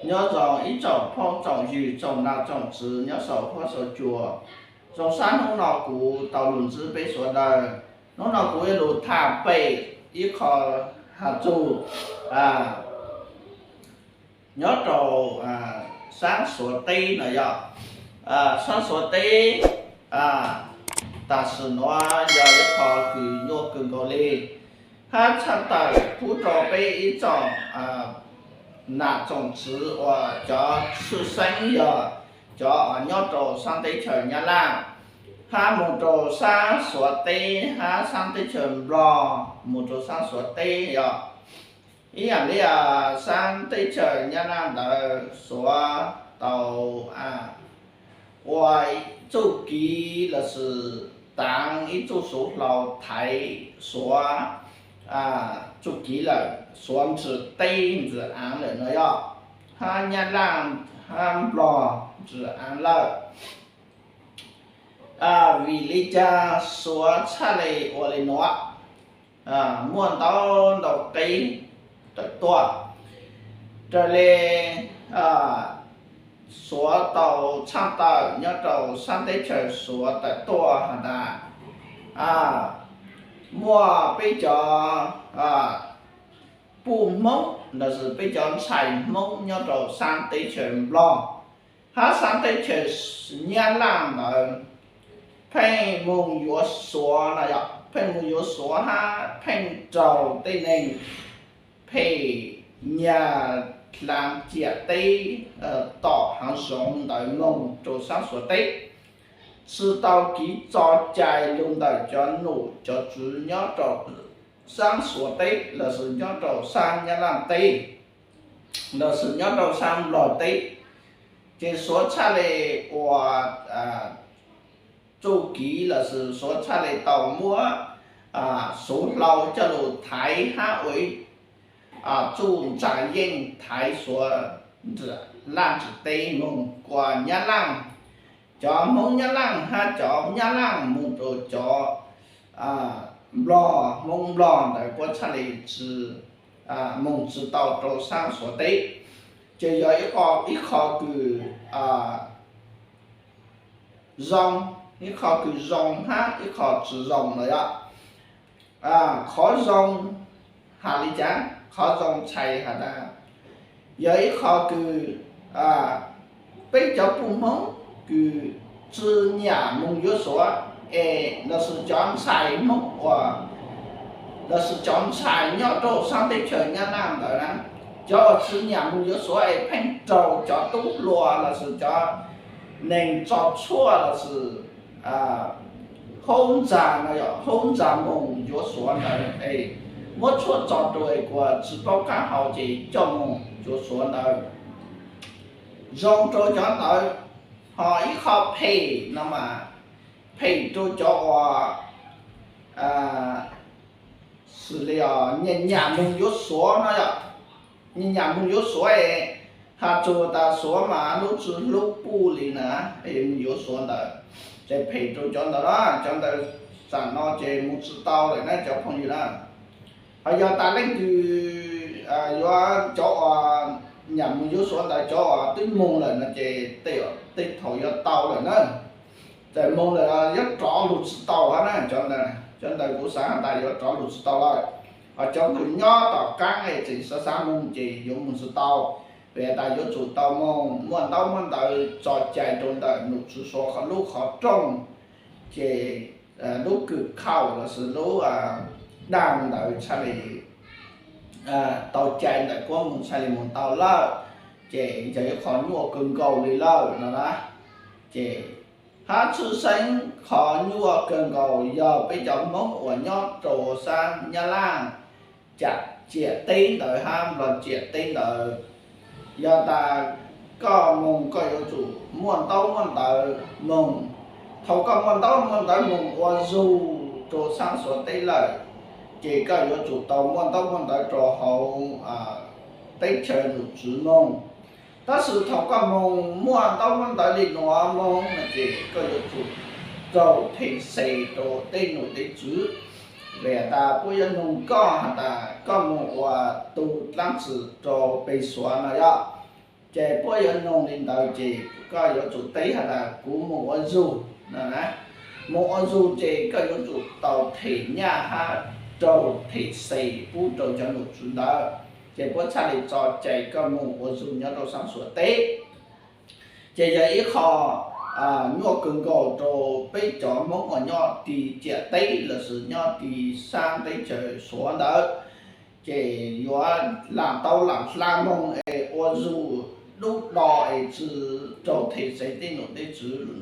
Nyob zoo ib tsoom phooj tsoom ywg tsoom nam tsoom tswv nyob saum huab saum cua. Zoo sab hnub no kuv tau lug ntsib peb suav dlawg. Hnub no kuv yuav lug tham pem ib qho has txug nyob rau saab Suav teb no yog, saab Suav teb tam sim nuav yog ib qho kws nyuaj kawg nkaus li, hab tshaj tawm pub rau peb ib tsoom nam tsoom tswv uas cov tshwj xeeb yog cov nyob rau saab teb chaws Nyab Laj, hab moog rau saab Suav teb, hab saab teb chaws Nplog, moog rau saab Suav teb yog ib yaam li saab teb chaws Nyab Laj ntawd Suav tau ua txuj kev lossis taav ib txuj suav hlau thaiv Suav txuj kev lawm, Suav ntsws teb ntsws aav lawm no yog, hab Nyab Laj hab Nplog ntsws aav lawm. Vim li cas Suav txhaj le ua li nuav? Muaj ntau ntau qeb tawm tuaj. Raws li Suav tau tshaj tawm nyob rau saab teb chaws Suav tawm tuaj has tas, muaj peb cov puj Hmoob lossis peb cov ntxhais Hmoob nyob rau saab teb chaws Nplog hab saab teb chaws Nyab Laj ntawd pheej moog yuav Suav no yog, pheej moog yuav Suav hab pheej raug tej neeg phem nyag dlaav ciam teb tom haav zoov ntawd moog rau saab Suav teb, tsi tau kev txo cai lug ntawm cov nom cov tswv nyob rau saab Suav teb lossis nyob rau saab Nyab Laj teb lossis nyob rau saab Nplog teb. Ces Suav txhaj le ua txuj kev lossis Suav txhaj le tau muab suav hlau coj lug thaiv hab ua ib txuj ntsa yeej thaiv Suav laj ntsws teb moog kua Nyab Laj, cov Hmoob Nyab Laj hab cov Nyab Laj moog rau cov Nplog, Hmoob Nplog ntawd puab txhaj le tsi moog tsi tau rau saab Suav teb. Ces yog ib qho kws zoo, ib qho kws zoo hab ib qho tsi zoo no yog. Qhov zoo has li cas? Qhov zoo txhais has tas yog ib qho kws peb cov puj Hmoob kws tsi nyam moog yuav Suav es lossis cov ntxhais Hmoob uas lossis cov ntxhais nyob rau saab teb chaws Nyab Laj ntawd na, cov uas tsi nyam moog yuav Suav es pheej raug cov tub hluas lossis cov neeg tso tshuaj lossis haub ntsa no yog haub ntsa moog yuav Suav ntawd es muab tshuaj tso rau es kuas tsi paub qaab hau ces coj moog yuav Suav ntawd. Zoo rau cov ntawd, ho ib qho phem no mas phem rau cov uas xws li os nyam nyam moog yuav Suav no yog, nyam nyam moog yuav Suav es has txug tas Suav mas lub tsi hlub puj li na, es moog yuav Suav ntawd, ces phem rau cov ntawd na, cov ntawd tam no ces moog tsi tau lawm na cov phooj ywg na. Ho yog tas leej twg yuav cov uas nyam moog yuav Suav ntawd cov uas twb moog lawm no ces tej thaum yuav tau lawm na. Txawm moog lawm yuav rov lug tsi tau hab na, cov ntawd kuv xaav has tas yuav rov lug tsi tau lawm. Ho cov kws nyob tom qaab es tseem xav xav moog ces yuav moog tsi tau, vim tas yuav tsum tau moog muaj ntaub muaj ntawv tso cai rau ntawm nom tswv Suav qhov lub qhov rooj, ces lub kws khaum lossis lub daj ntawd txhaj le tau cai ntawm puab moog txhaj le moog tau lawm, ces yog ib qho nyuaj kawg nkaus li lawm no na. Ces hab tshwj xeeb qhov nyuaj kawg nkaus yog peb cov Hmoob uas nyob rau saab Nyab Laj ciam teb ntawd hab Nplog ciam teb ntawd, yog tas koj moog koj yuav tsum muaj ntaub muaj ntawv moog. Thaum koj muaj ntaub muaj ntawv moog ua zug rau saab Suav teb lawm, ces koj yuav tsum tau muaj ntaub muaj ntawv rau hauv teb chaws nom tswv moog. Tab sis thaum koj moog muaj ntaub muaj ntawv li nuav moog no ces koj yuav tsum raug them xes rau tej nom tej tswv, vim tas puab yuav noog koj has tas koj moog ua tug dlaab tsi rau peg Suav no yog. Ces puab yuav noog li ntawd ces koj yuav tsum teb has tas kuv mus ua zug no na. Mus ua zug ces koj yuav tsum tau them nyaj hab raug them xes pub rau cov nom tswv ntawd, ces puab txhaj li tso cai koj mus ua zug nyob rau saab Suav teb. Ces yog ib qho nyuaj kawg nkaus rau peb cov Hmoob uas nyob ti ciam teb lossis nyob ti saab teb chaws Suav ntawd. Ces yuav lam tau lam hla moog es ua zug dub do es tsi raug them xes tej nom tej tswv,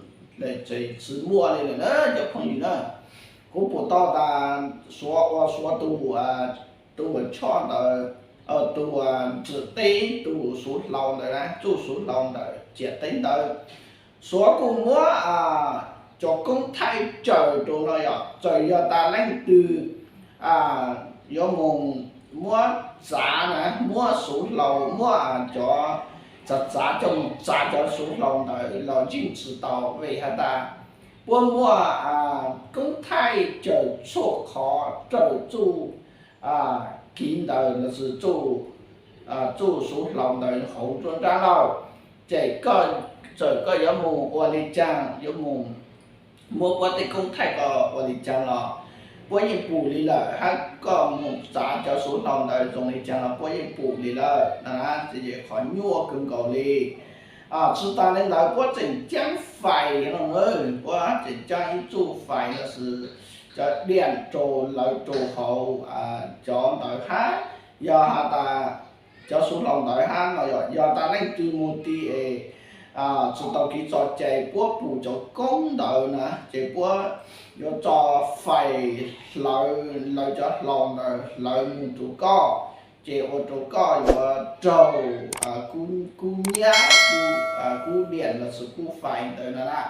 tsi muaj li lawm na cov phooj ywg na. Kuv pum tau tas Suav ua Suav tus, tus choj ntawd, tus ntxim teb tus suav hlau ntawd na, txuj suav hlau ntawm ciam teb ntawd, Suav kuj muab cov koob thaij tsawm rua no yog, txawm yog tas leej twg yuav mus muab txav na, muab suav hlau, muab cov txav txav coj mus txav cov suav hlau ntawd los yeej tsi tau, vim has tas puab muaj koob thaij tsawm txhua qhov raws txuj, kiv ntawd lossis txuj suav hlau ntawd hauv nruab nrab lauj. Ces txawm koj yuav mus ua li caag, yuav mus muab puab tej koob thaij ko ua li caag los puab yeej pum li lawm, hab koj mus txav cov suav hlau ntawd zoo li caag los puab yeej pum li lawm na. Ces qhov nyuaj kawg nkaus li. Tsi tas li ntawd puab tseem caab fais no, puab tseem caab ib txuj fais lossis cov diam rau lawv rau hauv cov ntawd hab, yog has tas cov suav hlau ntawd hab no yog tas leej twg mus ti es tsi tau kev tso cai puab pum cov koob ntawd na ces puab yuav tso fais hlawv lawv cov hlau ntawd hlawv mus rau koj, ces ua rau koj yuav raug kub nyab, kub diam lossis kub fais ntawd na,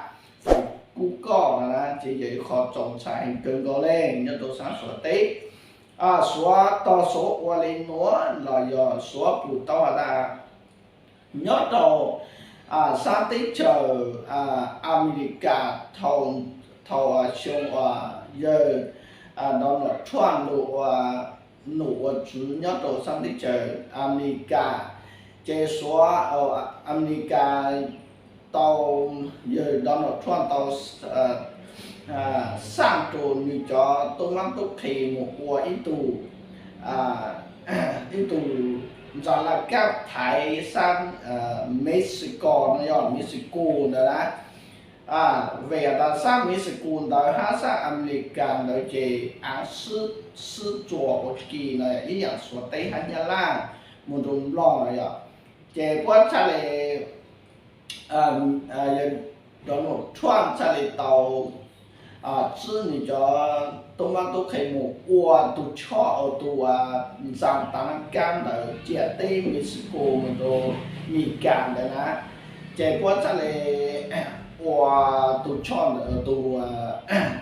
fais kub koj no na, ces yog ib qho txaus ntshai heev kawg nkaus li nyob rau saab Suav teb. Suav tog Suav ua li nuav los yog Suav pum tau has tas nyob rau saab teb chaws Amelikas thaum xyoo uas yawg Donald Trump lug ua nom ua tswv nyob rau saab teb chaws Amelikas, ces Suav, Amelikas tau, yawg Donald Trump tau xaj rau nwg cov tub mab tub qhe mus ua ib tug, ib tug ntxa laj kab thaiv saab Mexico no yog Mexico ntawd na. Vim has tas saab Mexico ntawd hab saab Amelikas ntawd ces aav sib txuas ua ke no, ib yaam Suav teb hab Nyab Laj mus rau Nplog no yog, ces puab txhaj le, Donald Trump txhaj le tau tswb nwg cov tub mab tub qhe mus ua tug choj ua tug ntxa taav laj kab ntawd ciam teb Mexico mus rau Amelikas ntawd na. Ces puab txhaj le ua tug choj ntawd,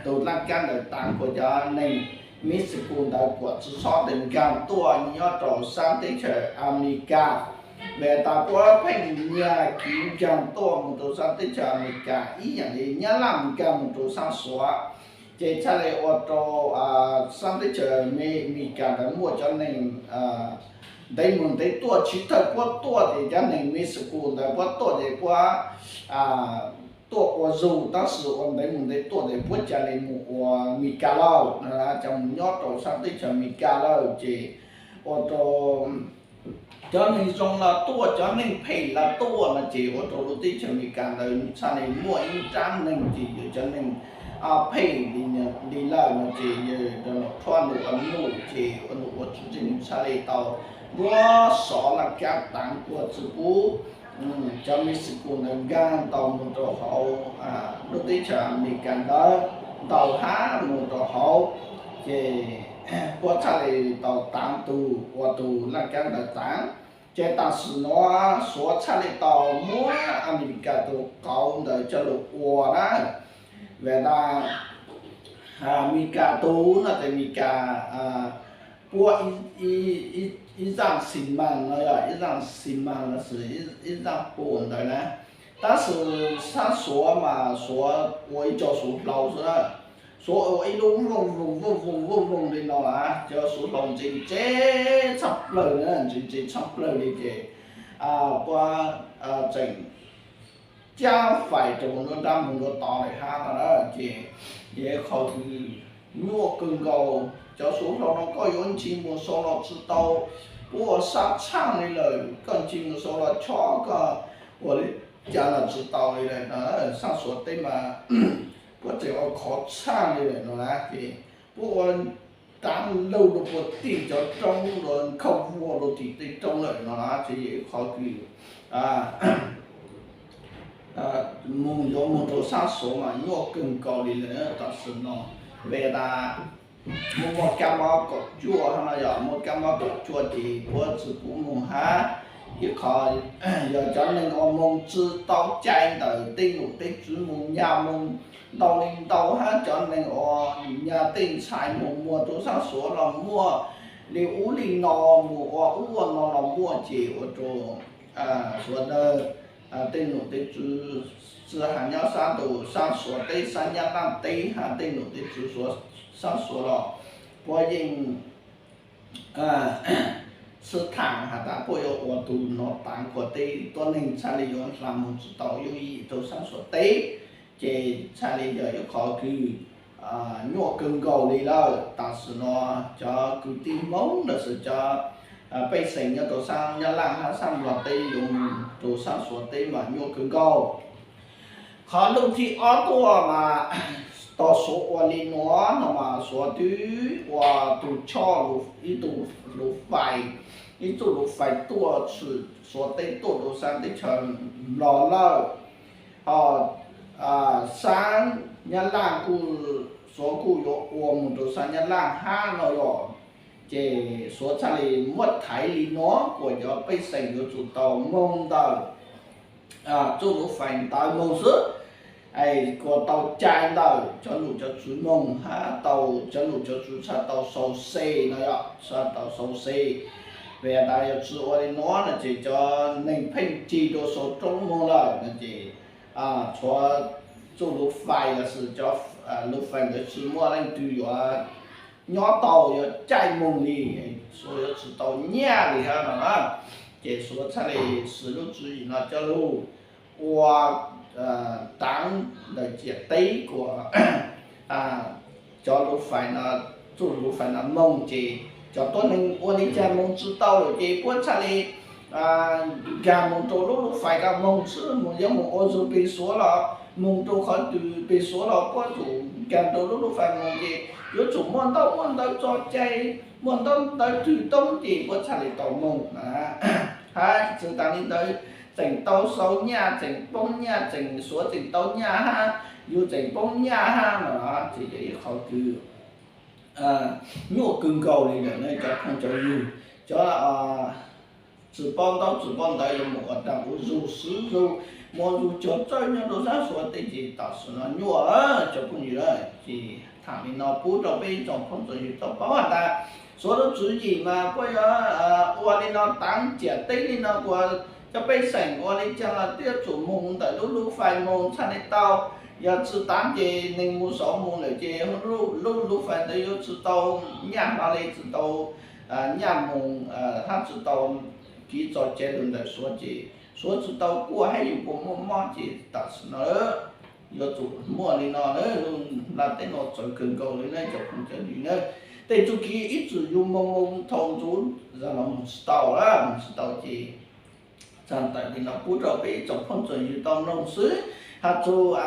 tug laj kab ntawd taav kuas cov neeg Mexico ntawd kuas tsi xob tes nkaag tuaj nyob rau saab teb chaws Amelikas. Vim tas puab pheej nyiag kev nkaag tuaj mus rau saab teb chaws Amelikas ib yaam li Nyab Laj nkaag mus rau saab Suav. Ces txhaj le ua rau saab teb chaws Amelikas ntawd muaj cov neeg ntev mus ntev tuaj, tsis thawj puab tuaj ces cov neeg Mexico ntawd puab tuaj ces puab tuaj ua zug, tab sis ua ntev mus ntev tuaj ces puab ca le mus ua Amelikas lawm, ca mus nyob rau saab teb chaws Amelikas lawm ces ua rau cov neeg zoo los tuaj, cov neeg phem los tuaj no ces ua rau lub teb chaws Amelikas ntawd txhaj le muaj ib nrab neeg ces yog cov neeg phem li lawm no ces yawg Donald Trump nws ua nuj ces ua nuj ua tswv ces nws txhaj le tau muab xov laj kab taav kuas tsi pub cov Mexico ntawd nkaag tau mus rau hauv lub teb chaws Amelikas ntawd ntau hab mus rau hauv. Ces puab txhaj le tau taav tug ua tug laj kab ntawd taav. Ces tam sim nuav Suav txhaj le tau muab Amelikas tug qauv ntawd coj lug ua na. Vim tas Amelikas tug no ces Amelikas puab ib zaaj xi mas no yog ib zaaj xi mas lossis ib zaaj pum ntawd na. Tab sis saab Suav mas Suav ua ib co suav hlau xwb na. Suav ua ib lub vooj voog vooj voog vooj voog li no a, cov suav hlau ntse ntse tshaj plawg na, ntse ntse tshaj plawg li ces puab tseem cab fais rau nruab nrab moog nruab tod lawm hab no na. Ces yog qhov kws nyuaj kawg nkaus, cov Suav hlob no koj yuav ntsis mus sau los tsi tau, puab ua sab tshaaj li lawm, koj ntsis mus sau los chob koj ua li cas los tsi tau li lawm na. Saab Suav teb mas puab tseem ua khov tshaaj li lawm no na, ces puab ua daav laug rua puag tim cov roob, ua khauj vuag rua tim tej roob lawm no na, ces yog ib qhov kws moog yuav moog rau Saab Suav mas nyuaj kawg nkaus li lawm tam sim no. Vim tas muaj muaj kab mob kaum cuaj hab no, yog muaj kab mob kaum cuaj ces puab tsi pub moog hab. Ib qho yog cov neeg uas moog tsi tau cai ntawm tej nom tej tswv, moog nyag moog ntau li ntau hab, cov neeg uas nyag tej ntxhais moog muag rau Saab Suav los muaj li ub li no, moog ua ub ua no los muaj, ces ua rau Suav tej nom tej tswv tsi has nyob sab ntuj, Saab Suav teb, sab Nyab Laaj teb hab tej nom tej tswv Suav, Saab Suav los puab yeej sib thaam has tas puab yuav ua tug no taav kuas tej tuab neeg txhaj li yuav hla moog tsi tau yooj yim rau Saab Suav teb, ces txhaj li yog ib qho kws nyuaj kawg nkaus li lawm. Tam sim no cov kwv tij Moob los sis cov pej xeem nyob rau sab Nyab Laaj hab sab Nplog teb yuav moog rau Saab Suav teb mas nyuaj kawg nkaus. Qhov lug thib ob tuaj mas tau Suav ua li nuav no mas Suav twb ua tug choj, ib tug lub fais, ib tug lub fais tuaj tshwm Suav teb tuaj rau sab teb chaws Nplog lawm. Ho sab Nyab Laaj kuj, Suav kuj yuav ua moog rau sab Nyab Laaj hab no yom. Ces Suav txhaj li muab thaiv li nuav kuas cov pej xeem yuav tsum tau moog ntawm txuj lub fais ntawd moog xwb, kuas tau cai ntawm cov nom cov tswv moog hab tau, cov nom cov tswv txhaj tau sau se no yom, txhaj tau sau se. Vim tas yog tsi ua li nuav no ces cov neeg pheej cig rau sau roob moog lawm no ces tshuav txuj lub fais los sis cov lub fais ntawd tsi muaj leej twg yuav nyob tau yuav caij moog li, Suav yuav tsi tau nyaj li hab no na. Ces Suav txhaj li siv lub tswv yim no coj lug ua taav ntawm ciam teb kuas cov lub fais no, txuj lub fais no moog ces cov tuab neeg ua li cas moog tsi tau lawm ces puab txhaj li nkag moog rau lub lub fais ko moog xwb, moog yuav moog ua zug peg Suav los moog rau qhov twg peg Suav los puab tsum nkag rau lub lub fais moog ces yuav tsum muaj ntaub muaj ntawv tso cai, muaj ntaub ntawv twg toob ces puab txhaj li tau moog na. Hab tsi taag li ntawd, tseem tau sau nyaj, tseem poob nyaj, tseem Suav tseem tau nyaj hab, yug tseem poob nyaj hab no ces yog ib qho kws nyuaj kawg nkaus li lawm ne cov phooj cov ywg. Cov tsi paub ntaub tsi paub ntawv yuav moog ua taag ua zug swv zug, muaj zug cog txawj nyob rau sab Suav teb ces tam sim no nyuaj lawm cov phooj ywg. Ces thaam li no pub rau peb tsoom phooj tsoom ywg tau paub has tas Suav lub tswv yim mas puab yuav ua li no taav ciam teb li no kuas cov pej xeem ua li cas los twb yuav tsum moog ntawm lub lub fais moog txhaj li tau. Yog tsi taav ces neeg mus saud mus lawm ces lub lub fais ntawd yuav tsi tau nyaj hlo li, tsi tau nyaj moog hab tsi tau kiv txoj cai lug ntawm Suav ces Suav tsi tau kuaj hab yug puas muaj mob ces tam sim no yuav tsum muaj li no na. Lub nplaj teb no txawv kawg nkaus li na cov phooj cov ywg na. Tej txuj kev ib txwm yug moog moog thaum ntxuv zag los moog tsi tau, moog tsi tau ces txhaj tawm li no pub rau peb tsoom phooj tsoom ywg tau mloog xwb. Has txug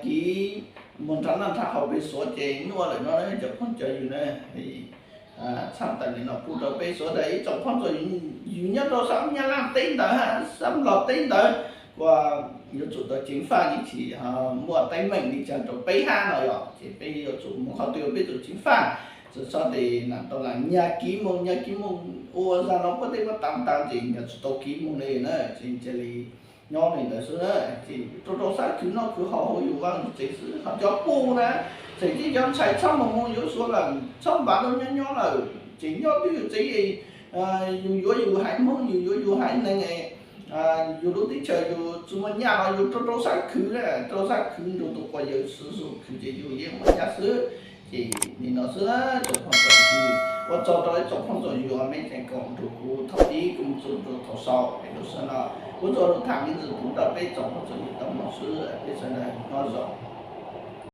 kev mus nrhav noj nrhav haus peg Suav ces nyuaj lawm no cov phooj cov ywg na. Txhaj tawm li no pub rau peb sawv daws ib tsoom phooj tsoom ywg nyob rau sab Nyab Laj teb ntawd hab sab Nplog teb ntawd uas yuav tsum tau ceev faj ib chim, muaj teeb meem li cas rau peb hab no yog ces peb yuav tsum mus qhov twg peb tsum ceev faj. Tsi txhob tes nam tau lam nyag kiv moog nyag kiv moog ua zag no puab tej muab tav taag ces nyag tsi tau kiv moog li na. Ces cia li nyob li ntawd xwb na, ces rau rau sab khwv noj khwv haus hauv yus vaj yus tsev xwb. Ho cov puj na, tseem ceeb cov ntxhais txhob moog moog yuav Suav lawm, txhob npav lub nyob nyob lawm, ces nyob twb yus tsev, yus yuav yus haiv Hmoob, yus yuav yus haiv neeg, yus lub teb chaws yus tsi muaj nyaj no yus rau rau sab khwv, rau sab khwv nrug tus quas yawg xwb, khwv ces yus yeej muaj nyaj xwb. Ces li no xwb na cov phooj cov ywg. Ua tsaug rau ib tsoom phooj tsoom ywg uas mej tseem koom nrug kuv thaum pib kuj txug rua thaum xaus es lug sawv no. Kuv tsuas lug tham me ntsis pub rau peb tsoom phooj tsoom ywg tau mloog xwb, peb sawv daws nyob zoo.